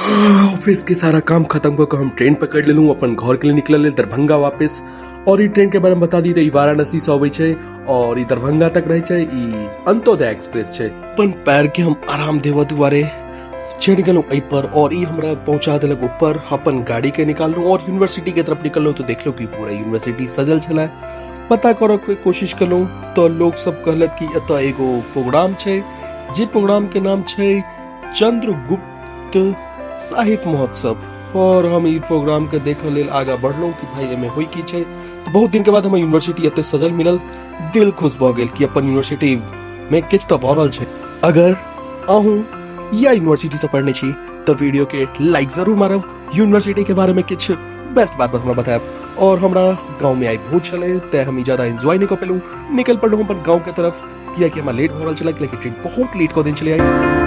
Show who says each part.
Speaker 1: Office के सारा काम खत्म कऽ कऽ हम ट्रेन पकड़ि लेलहुँ अपन घर के लिए निकलल लेल दरभंगा वापस। और ई ट्रेन के बारे में बता दी तऽ ई वाराणसी से अबै छै और ई दरभंगा तक रहै छै। ई अंत्योदय एक्सप्रेस छै। अपन पैर के हम आराम देबऽ दुआरे चढ़ि गेलहुँ एहि पर और ई हमरा पहुंचा देलक ऊपर। अपन गाड़ी के निकाललहुँ और यूनिवर्सिटी के तरफ निकललहुँ तो देखलहुँ कि पूरा यूनिवर्सिटी सजल छलै। पता करऽ के कोशिश केलहुँ तऽ लोक सब कहलक कि एतऽ एगो प्रोग्राम छै, जे प्रोग्राम के नाम छै चंद्रगुप्त साहित्य महोत्सव। और हम ई प्रोग्राम के देखऽ लेल आगाँ बढ़लहुँ कि भाई एहिमे होइ की छै। तऽ बहुत दिन के बाद हमरा यूनिवर्सिटी एते सजल मिलल, दिल खुश भऽ गेल कि अपन यूनिवर्सिटी में किछु तऽ भऽ रहल छै। अगर अहूँ या यूनिवर्सिटी से पढ़ने छी तऽ वीडियो के लाइक जरूर मारब, यूनिवर्सिटी के बारे में किछु बेस्ट बात हमरा बतायब। और हमरा गाँव में आइ भोज छलै तैं हम ई ज्यादा एंजॉय नहीं कऽ पेलहुँ। निकल पड़लहुँ अपन गाँव के तरफ कियाकि हमरा लेट भऽ रहल छलै, कियाकि ट्रेन बहुत लेट कऽ देने छलै आइ।